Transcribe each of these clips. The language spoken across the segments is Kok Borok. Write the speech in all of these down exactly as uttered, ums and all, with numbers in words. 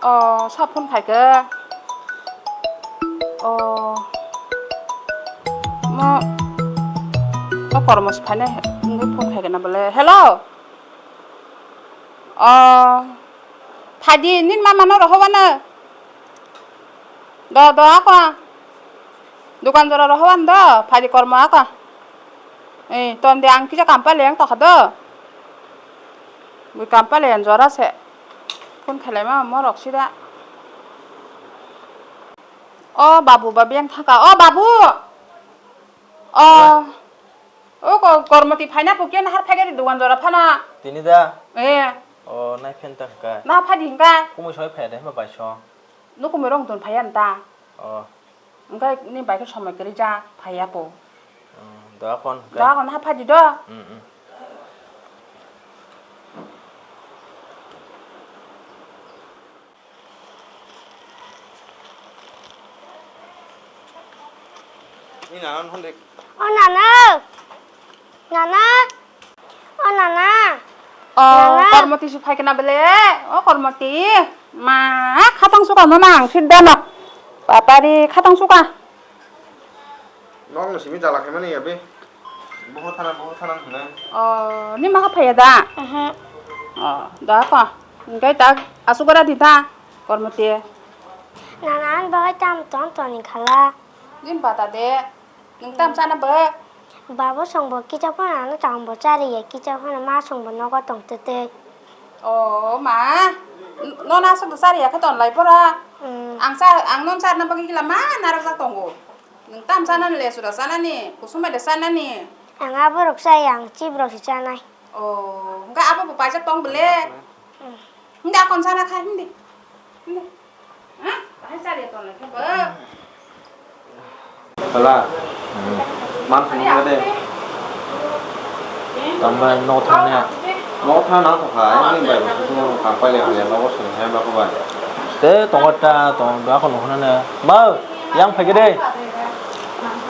O, sa phone khaikhe. O, mo, o kormo se phainai hwnkhe phone khaikhe na bole. Hello. O, phaidi nini mama no rohor wano. Do, do, ako. Dukan jora rohor wano do, phaidi kormo ako. Eh, ton de ang kisa kampale yang tokha do. Bui kampale yang jora se. Phone khelai ma morok sida. O babu, babu yang thaka. O babu. O. O ko-, kormoti phaina pukya nahar phai gari dukan jora phana. Tini da? Eh. O, nai phen ta hwnkha. Na phadi hwnkha. Kumui soi phai de ma bai so. Nukumui rong tun phai an ta. O. Hwnkha ni bai khe somoi kwrwi ja phai ya po. Hmm, da kon. Da kon ha phadi do. Hmm, hmm. Ni nana hon de. O nana. Nana. O nana. O, nana. Kormoti su phai kana bele. O kormoti. Ma, khatang suka no nang, sit da no. Papari khatang suka. Nokno simi jala khaimani ya be. Bohor thana, bohor thana hinai. O, ni ma phaiya da? Aha. O, da ko. Hingke ta asugara di ta. Kormoti. Nana, ang bahai tam ton ton ni khala. Din bata de. Nung tam sana ba? Babo songbo kicha phana ano tangbo chariya, kicha phana ma songbo nogo tong tete. O ma, n-, non asuk chariya khe ton lai pora. Mm. Ang sa, ang non sarna bagwi kila ma narok jak tongo. Nwng tam sanani le, sura sanani, kusumai de sanani. Ang aborok chaya, ang chibrok se chanai. O, hwnkhe abo bo paijak tong bole. Hindi akon sana kha hindi. Hindi. Ha? Bahai chari ton le khe bo. Hala. Man sung de. Tamba no thang ne. No thang na to kha, ni bai bo sung kam pai le, no bo sung hai ba ko bai. Te tongo ta, tong da ko no hona ne. Ba, yang phai de.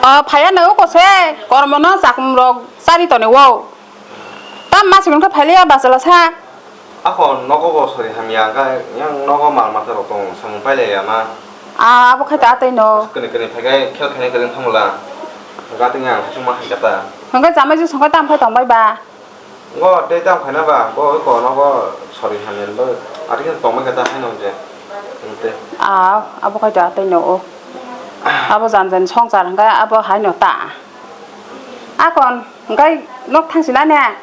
O, phaiya no ko se, kormo no chakmrok chari tone wo. Tam ma sikon khe phailiya bachala sa. Ako nogo bo sori hamya, hwnkhe yang nogo mal mata rok tong, samung pailaiya ma. A, abo khai ta tei no. Kene kene phaikai khel khainai khe thango la. Hwnkhe tini ang khasung ma hai kata. Hwnkhe chamai ju songkhe tam khai tong bai ba. Ngo tei tam khaina ba, bo oi ko nogo sori hamya bo. Ati khe tong bai kata hai no je. Hwnkhe. A, abo khai ta tei no o. Abo jan jan songsar hwnkhe abo hai no ta. Akon, hwnkhe nok thangsinane?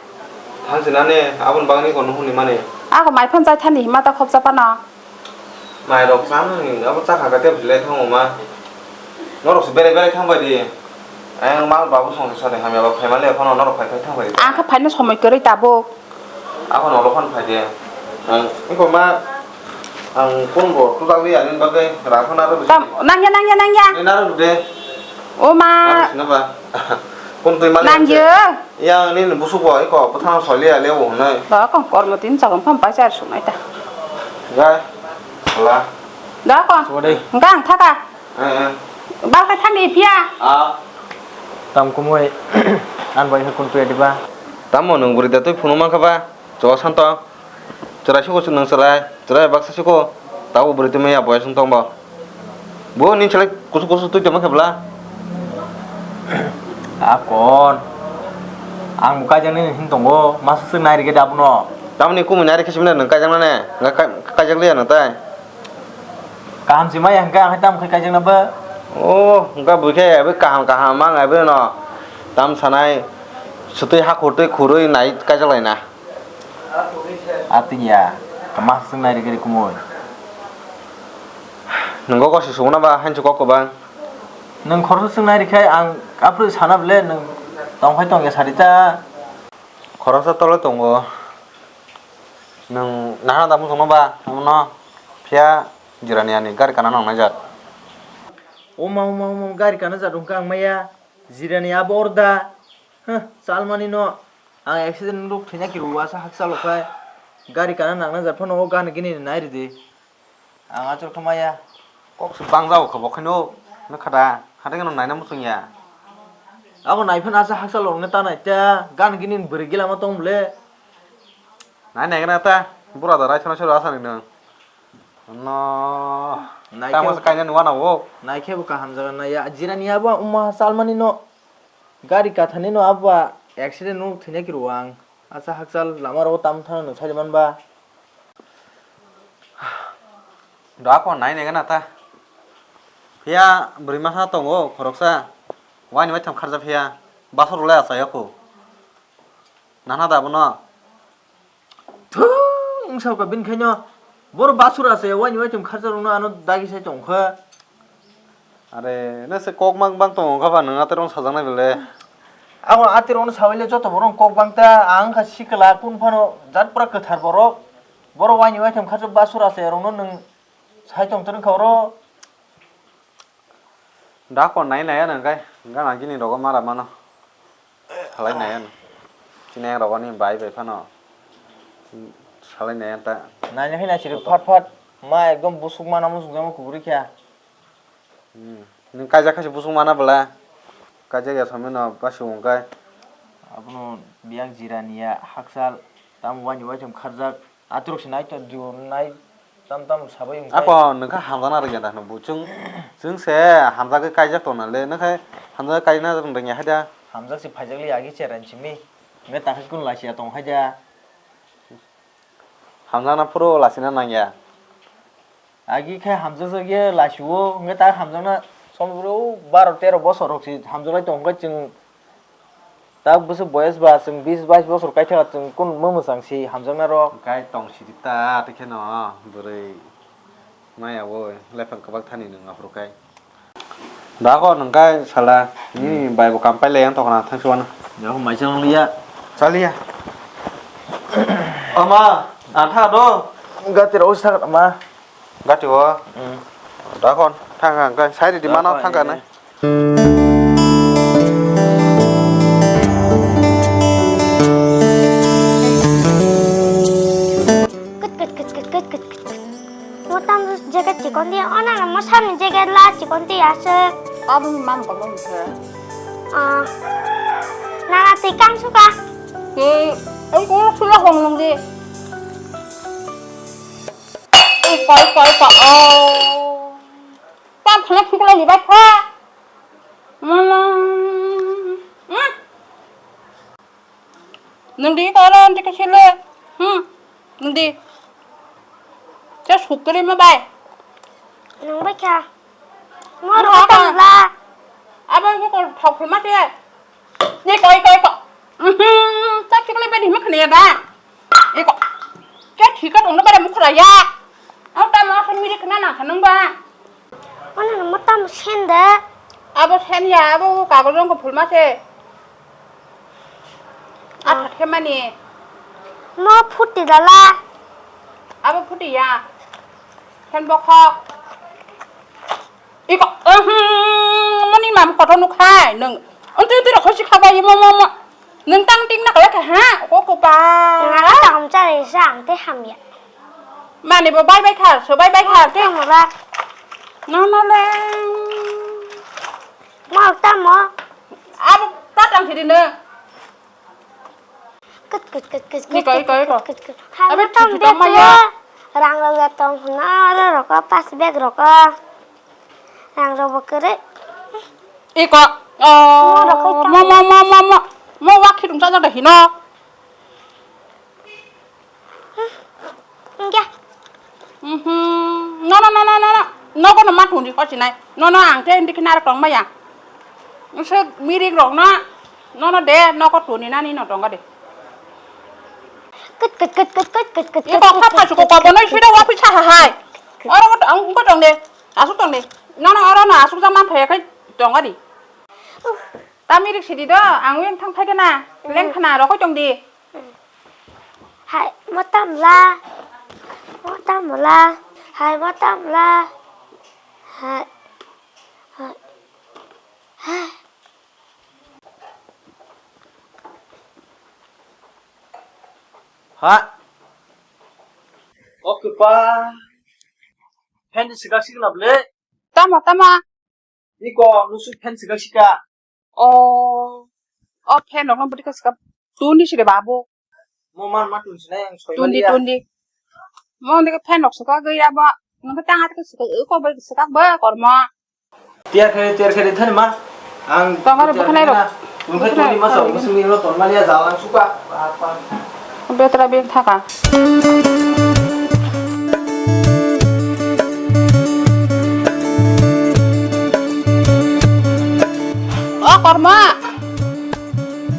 Thangsinane, aboni bagwi kok nuhuni mani. Ako mai phan chai thani hima ta khopsa phano. Mai rok chanani, abo chakha khe tei belai thango ma. Norok se berai berai thang bai di. Ayang mal babu song sari hamya ba phaima le phano norok phai phai thang bai di. Ang khe phaina somoi kwrwi tabuk. Ako nolo phano phai de. Ang iko ma ang kun bo tutal ri ani bagwi rang phano aro bisi. Tam, nangya, nangya, nangya. Ni naro de. O ma. Naro sina ba. Kun twi mali. Nangya. Yang ni busuk bo iko bwthang soli ale bo hnai. Ba kon kormo tin chakon pham paisa ar sunai ta. Gai. Ala. Da kon. Sode. Gang thaka. Eh, eh. Bal khai thangdi phiya. Ah. Tam kumui. An bai kun tuya diba. Tamo nwng bwrwi da twi phunuk mankha ba? Cho santo. Chwrai suko nwng chwrai. Chwrai baksa suko. Tabo bwrwi twi maya boyas wng tong bo. Bo ni chwlai kusu kusu twi tongma khe bwla. Akon. Ang bo kaijaknai hin tongo. Masa se nai rige da abono. Tamni kumui nai rikhe simna nwng kaijaknane. Nga kai-, kaijak liya nwng tai. Kaham se maya hwnkhe ang hai tamo khai kaijakna ba? O, hwnkhe buikhe abo kaham kaham mang abo no. Tam sanai swtwi hakhor twi khurwi nai kaijak laina. Atwng ya, kama swng nai rikhe kumui. Nwng go gosi suguna ba hansi kok kwbang. Nwng khoroksa swng nai rikhe ang aphuru sana bole nwng tongphai tongya sari ta. Khoroksa tolo tongo. Nwng nahana da muchungno ba, omono phiya jirani ani gari kana nang naijak. Oma, oma, oma, gari kana jat wngkha ang maya, jirani abo orda. Huh, chalmani no, ang accident rok thwina khe rwasa hakchalo khai. Gari kana nang naijak phano o gana gini nai ridi. Ang achuk thumaya. Kok se bang jao kha bo khaino, nukha da, hathai no naina muchung ya. Abo naiphano asa hakchalo wngna ta nai ta, gan gini bwrwi gila ma tong bole. Nai nai gana ta, bura da rai sono sero asa ni nung. No. Naikhe tamo bo se kainani wana o. Naikhe bo kaham jaga naiya. Jirani abo wngma salmani no. Gari kathani no abo accident no thwina kiro ang. Asa hakchal lama rogo tam thana no sai man ba. Dako nai nai gana ta. Phiya bwrwi masa tongo khoroksa. Wani wai tham kharja phiya. Basor ulai asa yako. Nana da bono. Thung, wngsa kha bini khaino. Boro basura se wani wai tong kharsa rwno ano dagi sai tong kha. Are, na se kok mang bang tong kha ba nang atirong sajak nai bele. Ako atirong sawi le joto borong kok bang ta ang kha sikla kun phano jat pura kwthar borok. Boro wani wai tong kharsa basura se rwno nang sai tong tong kha oro. Dako nai nai ano hwnkhe gana gini rogo mara mano. Salai nai ano. Chini ang rogo ni bai bai phano. Salai nai ta. Nai nai nai siri phat phat. Ma ekdom busuk mana musuk jama kuburi kya. Hmm. Nung kaijak khaisi busuk mana bela. Kaijak ya samino basi ungkai. Abono biyang jirani ya haksal tam wani wai tam kharjak. Aturok se nai to, nai tam tam sabai wngkhe. Ako nokha hamjakna rwngya da hwnwi bo chwng, chwng se hamjagwi kaijak tongna le, nokha hamjagwi kaina rwngya hai da. Hamjak se phaijak le agi cherai simi. Hwnkhe takhuk kun lachiya tong hai da. Hamjakna phuru lachina nangya. Agi khe hamjakjak ye lachio, hwnkhe tak hamjakna som bro baro tero bosor rok se hamjaklai tong khe chwng. Tak bwswk boyes ba chwng bis bais bosor kaitha chwng kun mwmwsang si hamjakna rok. Kai tong sidi ta tei kheno bwrwi maya bo lephang kwbak thani nwng aphuru kai. Dako nwng kai sala nini bai bo kam pai le yang tokna thangsi wano. Dako mai chang liya. Chaliya. Ama antha do. Gati rok sa ma. Gati o. Dako thang ang kai sai di mano thang ka nai. Kut, kut, kut, kut, kut, kut, kut. Mo tam jacket chikon di, ona na mo sam jacket la chikon di aswk. Abo ni mam ko mo mse. Ah. Nana twi kang suka. Ke, ang ko sula hong nung di. Ei, koi, koi, koi, oh. Tam thana phikla ni bai kha. Mala. Hmm. Nung di kara anti kasile. Hmm. Nung di. Cha sukri ma bai. Nung bai kha. Mo ro tam la. Aba ko thok ma te. Ni koi koi ko. Mhm, ta chikle bedi ma khne da. Iko. Ke thika dong na bare mukhra ya. Au ta ma khan miri khna na khanung ba. Ono mo tam sen da. Abo sen ya, abo kagol rong ko phulma se. Atha themani. Mo phuti dala. Abo phuti ya. Sen bokhok. Iko, uhmm, mani mam kotor nukhai, nung. Untu untu rokho si khabai, mo, mo, mo. Nung tang ting nak lekha, ha? Ko, ko, pa. Nga tang chari sa, ang te hamya. Mani bo bai bai kha, so bai bai kha, te. Tamo ba? No, no, le. Mo, tamo? Abo, ta tang sidi, nung. Kut, kut, kut, kut, kut, kut, kut, kut, kut. Abe tong tong de maya. Rang rok ya tong hwnna, aro rok, pas bag rok. Rang rok bo kwrwi. Iko. Oh, mo rok kai tong. Mo, mo, mo, mo, mo. Mo wak khidung cha cha da hino. Hwnkhe. Mhm. No, no, no, no, no, no. Nogo no ma thungdi kochinai. No, no, ang khe hindi khe narok tong maya. Nse mirik rok no. No, no, de, nogo tuni nani no tongo de. Kut, kut, kut, kut, kut, kut, kut, kut, kut, kut, kut. Iko kha phasu ko kobo noi sida wapi sa ha hai. Oro ang ko tong de. Asuk tong de. No, no, oro no asuk jang man phaya khai tongo di. Uh. Ta mirik sidi do, ang yang thang phai kena. Leng khna rok koi tong di. Hai, mo tam la? Mo tam la? Hai, mo tam la? Hai. Hai. Hai. Ha? O kwpa. Phen swkak sikla ble. Tamo, tamo. Iko nusu phen swkak sika. O, o phen rok no bwtwi kha swkak. Tun di sire babu. Mo man ma tun sinai ang soi. Tun di, maliya. Tun di. Mo ndike phen rok swkak gwi abo. Nang tang at ke suka, ko bai suka ba kormo. Tiar khe, tiar khe thani ma. Ang Tong aro tiar bukhnai khe rok. Na. Bukhnai toni ma sa, rok. Bukhnai rok. Musu mi lo ton ma ya jalang suka. Betra beng thaka. O kormo.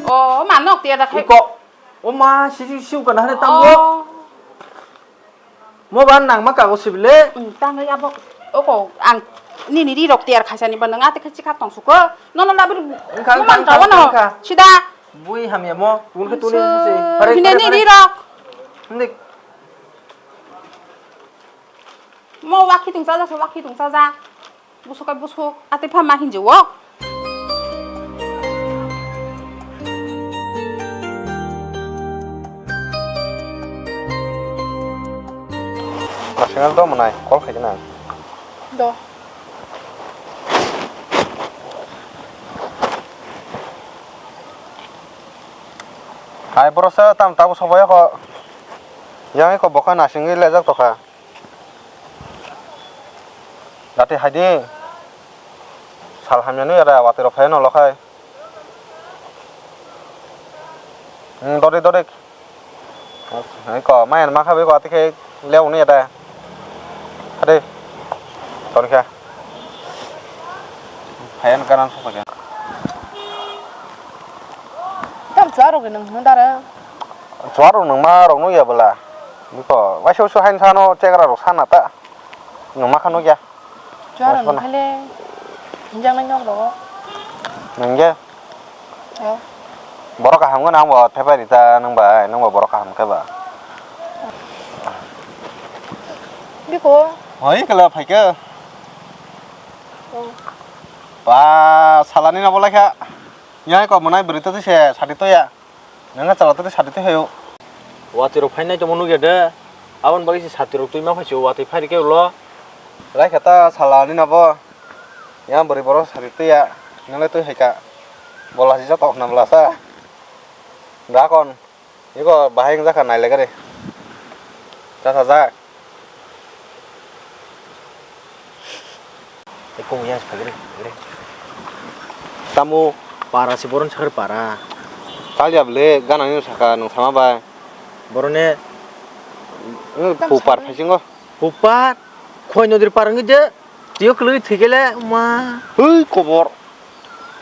O manok tiar da khai. Iko. O ma, si, si, siu kana hane tambo. O. Mo ban nang ma kago sibile. Hmm, tang ya bo. Oko ang nini ri rok tiar khaisa ni ba nang ate khachi kha tong suko. No, no, labir. Engkha, mo engkha, man engkha, kawa no. Engkha. Sida. Bui hamya mo, bun khe tuni se. Hare, hine hare, ni hare. Ri rok. Nik. Mo wakhi tung chaja, so wakhi tung chaja. Busuk ai busuk, ate pha ma hinji wok. National do mwnai, call khaikhe na. Do. Hai, boroksa tam tabuk sobai kho. Yang kho bokha nasingwi lejak tokha. Dati hai di. Sal hamya nw yara watwi rok phai no lokhai. Hmm, dori dori. Hai ko, mayan ma khabai ko, ati khe lew nw yata. Hade. Ton kha. Phayan kanan sokhai. Tam chwla rok nung hwn dara. Chwla rok nung ma rok nw ya bwla. Biko, waisa waisa hain sano chegra rok sana ta. Nung ma kha nukya. Chwla rok nung khaile hinjak nai nok rogo. Nungya. Oh. Borok kaham gana ang bo thepai rita nung bai, nung bo borok kaham khe ba. Biko. Hoi kala phaikhe. Oh. Ba salani na bolai kha. Yang ko mwnai bwrwi to se sadi to ya. Nang chala to sadi to hayo. Watwi rok phainai to mo nugya de. Abon bagwi se satwi rok twi ma phai se watwi phai rikhe ulo. Lai kha ta sala ni nabo. Yang bwrwi borok sadi to ya. Nang le twi hai ka. Bola si joto hwnna bwla sa. Da kon. Iko bahai wngjakha nailekari. Chasajak. Tamo para si boron sakri para. Talya bwle gana nini saka nung sama bai. Borone. Pupar phaisingo. Pupar. Khoi nodir par wngwi je. Tio kwlwi thwikele ma. Hei kobor.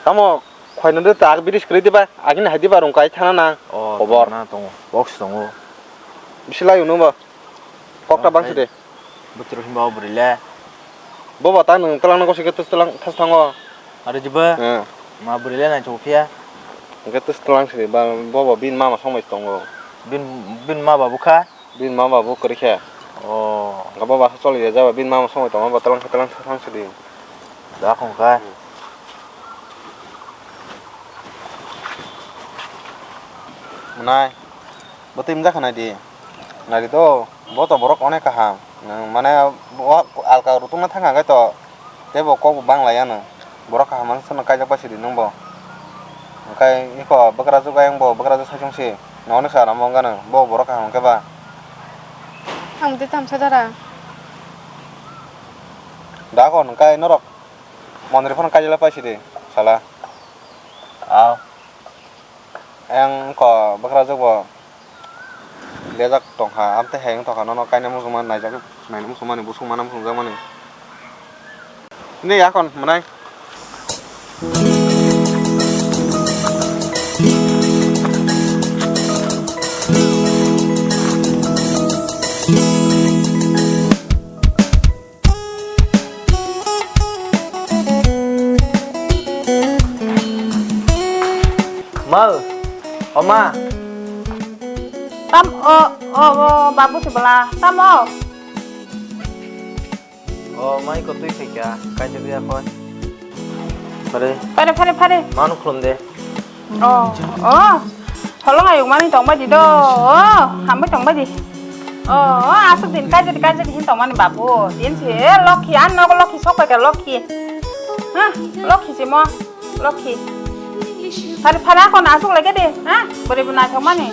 Tamo khoi nodir ta ag biris kwlwi diba. Agini hai diba rung kai thana nang. Oh, kobor. Na tongo. Box tongo. Bisi lai unu ba. Kokta bangsi de. Bwtwrok himba o bwrwi le. Bobo ta nwng twlang nang kosi khe twlang thas thango. Aro jiba. Ma bwrwi le nai chong phiya. Hwnkhe twlang sidi ba bobo bini mama songbai tongo. Bin bin ma babu kha. Bini ma babu kwrwi khe. Oh. Hwnkhe bobo aswk choli ya jaba bini mama songbai tongo bo twlang khe twlang thas thang sidi. Da khong kha. Mwnai. Bo twi wngjakha naidi. Naidi to, bo to borok onek kaham. Nwng mane bo alka rutungna thang khe to, teibo kok bo bang laiya nwng. Borok kaham mano sono kaijak bai sidi nwng bo. Hwnkhe iko bwkrajwk ayang bo bwkrajwk saichung si. Nwng onek sa ramo wngkha nwng. Bo borok kaham hwnkhe ba. Ang tei tamsa dara. Da kon hwnkhe norok mondir phano kaijak pai sidi sala. Aw. Ayang ko bwkrajwk bo lejak tongkha, amtwi hai wng tongkha, nono kainwi muchungma naijak, nainwi muchungmani, busuk mana muchungjakmani. Hwnwi yakon mwnai. Ma, o ma. Tam, o, o, o, babu si bwla. Tam o. O, mai ko twi khaikha, kaisa biya khoi. Pare. Pare, pare, pare. Manu khulum de. Oh, oh. Holong ayuk mani tong bai di do. Oh, hambai tong bai di. Oh, oh, asuk din kaisa di, kaisa di hin tong mani babu. Din si, eh, lokhi, an nogo lokhi sok pai ka lokhi. Hah, lokhi si mo, lokhi. Phari phari akon asuk lagi di, hah, beri bu naithok mani.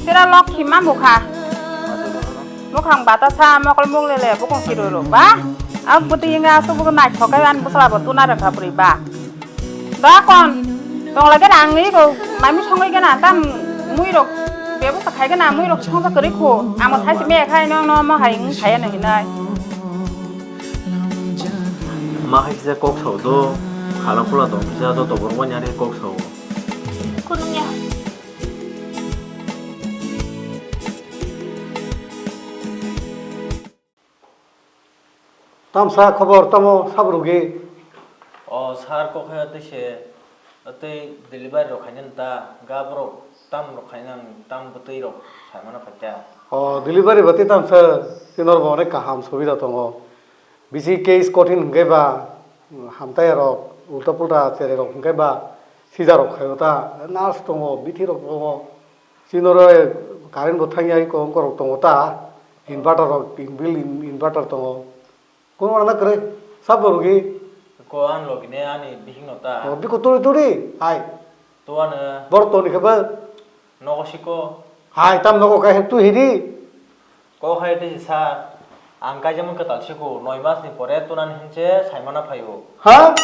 Tira lokhi ma bukha. Mukhang bata sa mokol mok lele bukung siroi rok ba. Ang putwi wngkha aswk bugo naithok khe ani bwsla bo tuna rwkha bwrwi ba. Da kon. Tong lage nang ni ko mami songoi gana tam mui rok bebosta khai gana mui rok songsa kwrwi kho. Amo sai se me khai nong no mo hai wng khaya no hinai. Ma hai kisa kok sao do. Khala khula tong kisa joto borok wani are kok sao. Khunung ya. Tamsa khobor tamo sab rugi? O sir, kok hai twi se, twi delivery rok khainani ta, ga borok tam rok khainani, tam bwtwi rok saimano phaikha. O delivery bwtwi tamsa, sinor bo onek kaham subida tongo. Bisi case kothin hwnkhe ba, hamtaya rok, ulta pulta cherai rok hwnkhe ba, sija rok khaio ta, nurse tongo, bithi rok tongo. Chini oro current bo thangya, eko wngkorok tongo ta, inverter rok, inbuilt in-, inverter tongo. Kono wana kwrwi, sabo rugi. Ko ang logine ani bihik no ta. O, biko turi turi, hai. To ano. Borok toni khe bo. Nogo siko. Hai, tam nogo kai tu hidi. Ko hai tei sir, ang kaijak kwtal siko, noi mas ni pore tunani hinse saimana phaio. Ha?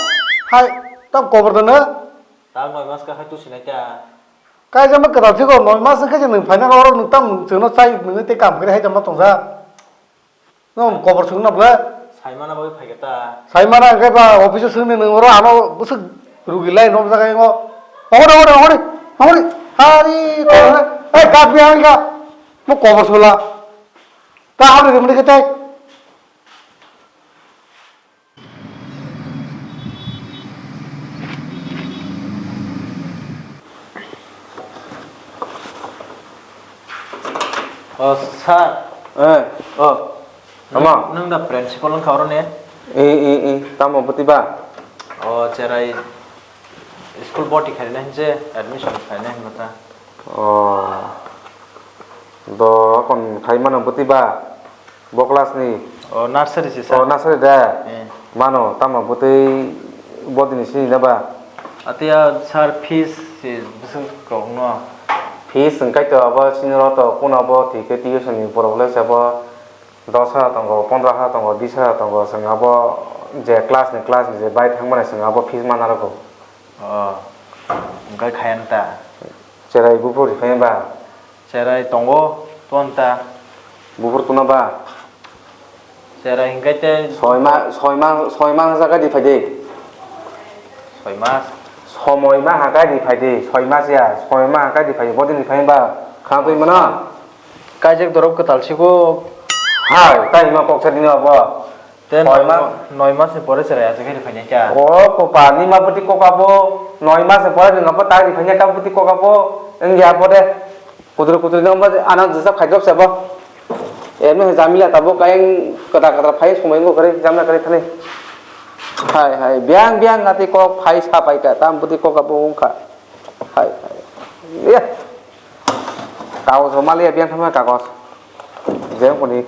Hai, tam kobor dana? Ta noi mas ka hai tu sinai ta. Kaijama kwtal siko, noi mas wngkhe je nwng phaina oro nwng tam nwng chwngno chai nwngwi tei kam kwrwi hai tongma tongsa. Nwng kobor swngna bwle? Saimana bagwi phaikha ta. Saimana hwnkhe ba office-o swngni nwng oro ano bwswk rugi lai nok jaga yango. Hongori, hongori, hongori, hongori. Hari, kobor, eh, kapi hari ka. Mo kobor swngla. Ta hari rimri khe tai. O sir. Eh, o. Nwng, tamo? Nwng da principal wngkha oro ni? I, i, i, tamo bwtwi ba? O cherai school boti khaina hinse admission khaina hinma ta. O. Do kon khai mano bwtwi ba? Bo class ni? O, nursery se, sir. O, nursery da? Eh. Mano, tamo bwtwi bodini sini na ba? Atiya, sir, fees se bwswk kok no? Fees hwnkhe to abo sini ro to, kuno abo thwi khe tuition ni borok le se abo dos hajar tongo, pondro hajar tongo, bis hajar tongo, chwng abo je class ni, class ni je bai thang mani chwng abo fees mana rwgo. O, hwnkhe khaya ta? Cherai buphuru phai ba? Cherai tongo, ton ta. Buphuru tuna ba? Cherai hwnkhe te soi ma, soi ma, soi ma jaga di phai di. Soi mas? Somoi ma ha kai di phai di, soi mas ya, soi ma ha kai di phai di, bodini phai ba? Khang twi mano? Kaijak dorop kwtal siko. Hai, tai ma kok sa dino abo. Te noi ma-, noi mas ni pore cherai aswk khe rwphainai kha. O kopa, nima bwtwi kok abo, noi mas ni pore nwng abo tai rwphainai kha bwtwi kok abo, wngya abo de. Kudru kudru nwng abo ano jesa phaidrop se abo. Eno jamila tabuk ayang kwtal kwtal phai somoi wngkha kwrwi, jamila kwrwi thani. Hai, hai, biyang, biyang nati kok phai sa pai kha, tam bwtwi kok abo wngkha. Hai, hai. Iya. Kagos rok maliya biyang thangma kagos. Jeng kuni.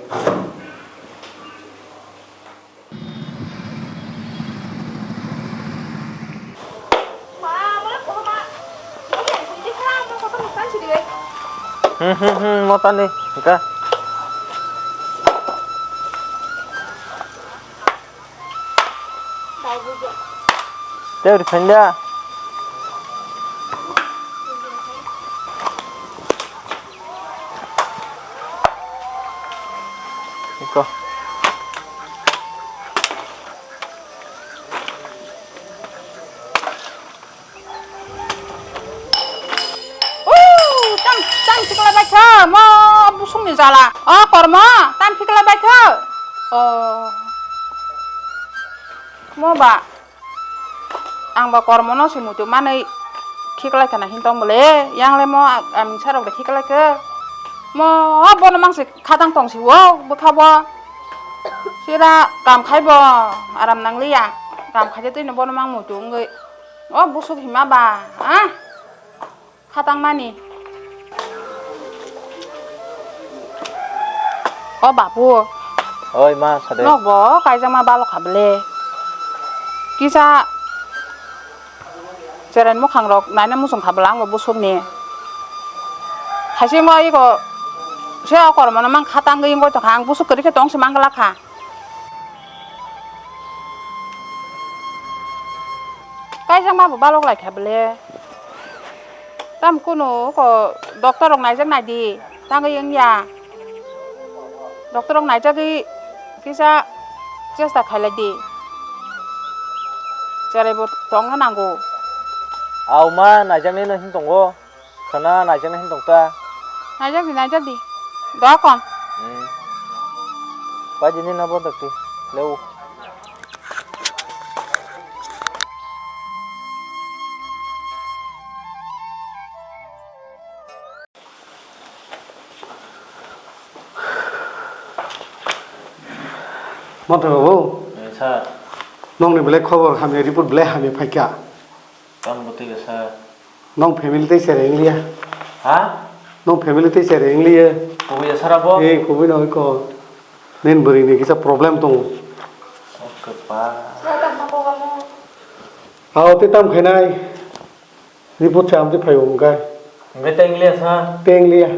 Hmm, hmm, hmm, mo tani, ka. Tei ri phainda. Iko. Uuu, tam, tam sikla baitha, mo busungni jala. O kormo, tam sikla baitha. O. Mo ba. Ang ba kormo no se muitu manwi khiklai khana hin tong bole. Yang le mo aming sarok de khiklai khe. Mo bono mang se khatang tong si o bwkha bo. Sira kam khai bo aram nang liya. Kam khai de twi no bono mang muitu wngwi. O busuk hima ba. Ah. Khatang mani. O babu. Oi ma, sade. Nok bo kaijak ma balok kha bele. Kisa cheren mukhang rok naina muchung kha bela ang bo busuk ni. Haisi mo iko Se o kormono mang kha tangwi wngwi tongkha, ang busu kwrwi khe tong se mang glak kha. Kaisa ma bo balok lai kha bele. Tam kunu ko doctor rok naijak nai di, tangwi wngya. Doctor rok naijagwi kisa chesta khailai di. Cherai bo tongna nango. Aw ma naijaknai no hin tongo. Khana naijaknai hin tong ta. Naijak di, naijak di. Doa kon. Hmm. Pajini na bodak tu. Leu. Monthai babu. Eh, sir. Nongni belai khobor hamya, report belai hamya phaikha. Tam bwtwi kha, sir. Nong family tei cherai wngliya. Ha? Nong family tei cherai wngliya. Kubui ya sara bo? Eh, kubui no ko. Nin bwrwi ni kisa problem tongo. O kwpa. Hao tei tam khainai. Report se amtwi phai wngkha. Hwnkhe tei wngliya sa? Tei wngliya.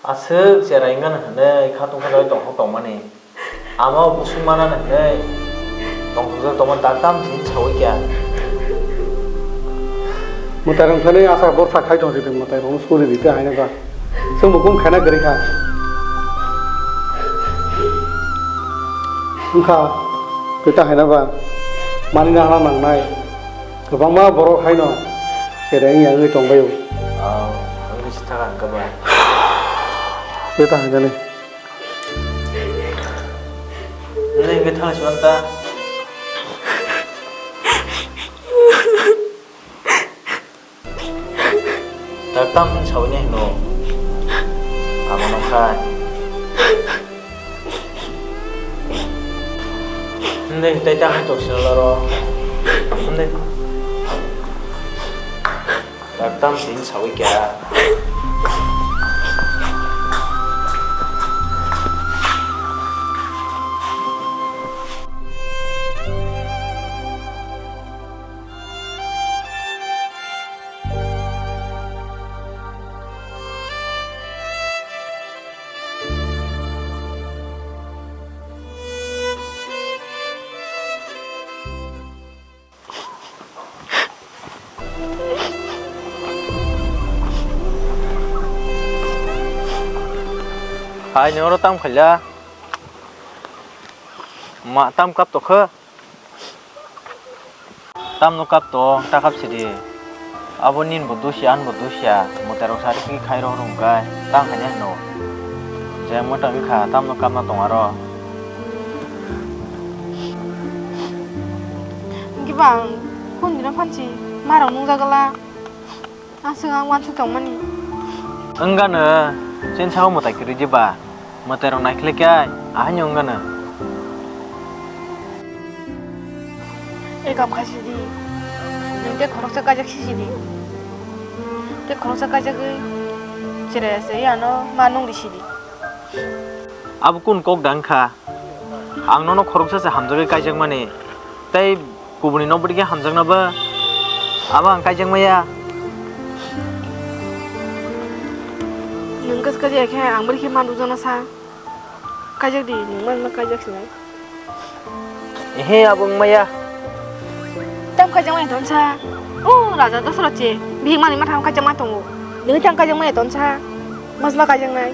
Aswk cherai wngkha hinwi khatung khatung tongthok tongmani. Ama o busuk mana hinwi tongthokjak tongmani, tak tam sini sawi kya. Mwtai rwng thani asa borsa khai tong sidi mwtai rwng suri di te haino ba. Chwng bo kum khaina kwrwi kha. Wngkha tei ta haino ba. Mani nahana nangnai. Kwbangma borok haino cherai wngya wngwi tongbaio. Oh, wngwi se thaka hwnkhe ba. Tei ta haino ni. Nini hwnkhe thang se manta. Tak tam hin sawi nai hino. Amo no khai. Hindi, tei ta hai tok sila laro. Hindi. Tak tam sin sawi kya. Hai, noro tam khaila. Ma, tam kap tokha. Tamno kap tong, ta kap sidi. Abo nin bo dusia, an bo dusia. Mwtai rok sari ki khai rok rung kai. Tang khai no. Je mwtai kha, tamno kap na tong aro. Hwnkhe ba ang kundina phansi marok nungjagala. Aswk ang uansuk tongmani. Wngano, chini saka mwtai kwrwi diba? Mwtai rok naikhlai khe ai, ahaino wngano. E kam kha sidi. Nwng tei khoroksa kaijak si sidi. Tei khoroksa kaijagwi cherai se ano ma nung di sidi. Abo kun kok da wngkha? Ang nono khoroksa se hamjagwi kaijakmani, tei kubuni nokbwtwi khe hamjakna ba? Abo ang kaijak maya. Nwng khe kaijak khe ang bwrwi khe ma nukjakna sa? Kaijak di, nwng ma kaijak sinai. Ehe, abo wng maya. Tam kaijak maya ton sa? O raja Dasarath se bihik mani ma thang kaijak ma tongo. Nwng tang kaijak maya ton sa? Masla kaijaknai.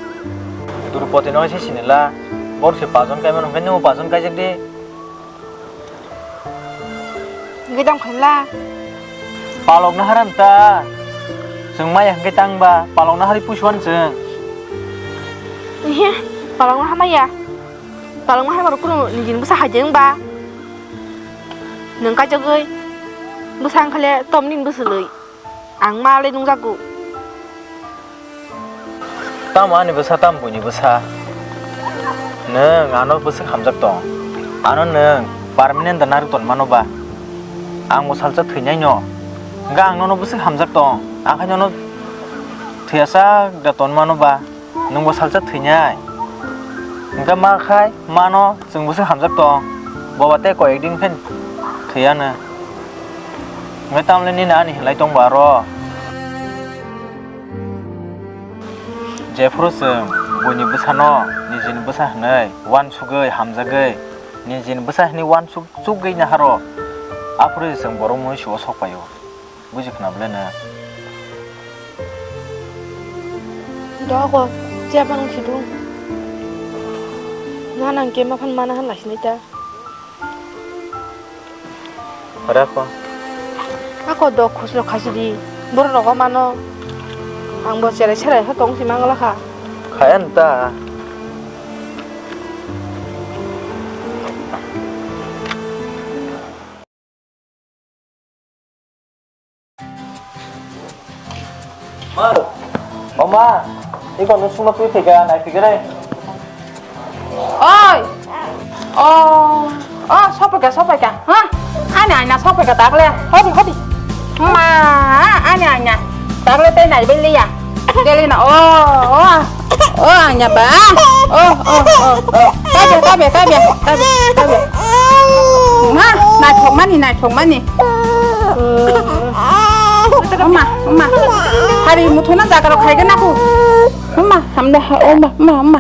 Durupoti no se sinila. Bor se pajon kaimano hwnkhe nwng pajon kaijak di. Hwnkhe tamo khaila? Palokna haram ta. Chwng maya hwnkhe tang ba palokna hari pusuan chwng. Ehe, palokna hamaya. Palokna hamaro kuno nijini bwsa haide wngba. Nwng kaijagwi bwsa wngkhale tom nini bwswlwi. Ang ma le nungjago. Tamo ani bwsa, tamo buini bwsa. Nwng ano bwswk hamjak tong. Ano nwng permanent da narwk ton mano ba? Ang bo salsa thwinai no. Hwnkhe ang nono bwswk hamjak tong. Ang khai nono thwiyasak da ton mano ba? Nwng bo salsa thwinai. Hwnkhe ma khai mano chwng bwswk hamjak tong. Boba tei koi ek din khe thwiya no. Hwnkhe tamle nini ani hinlai tong bo aro. Jephuru chwng buini bwsano nijini bwsa hwnwi uansugwi hamjagwi, nijini bwsa hwnwi uansuk chukgwi naharo, aphuru chwng borok mui suo sok paio. Buji khna bwle na? Dogo, chebang sidu. Nana hwnkhe maphan mana hwnlai sinai ta. Ora kho. Ako dok khusro khasi di. Borok rogo mano. Ang bo cherai serai khe tong si mangla kha. Khayan ta. Ma, o ma, iko no sungno twi thika nai thika re. Oi! Oh, oh, sopaika, sopaika, ha? Ani aina sopaika takle, hodi, hodi. Ma, ani aina takle te nai beliya. Delina, oh, oh, oh, aina ba. Oh, oh, oh, oh. Tabe, tabe, tabe, tabe, tabe. Ma, naithok mani, naithok mani. Oma, oma. Hari muthuna jaga rok khaigen aku. Oma, hamda, oma, oma, oma.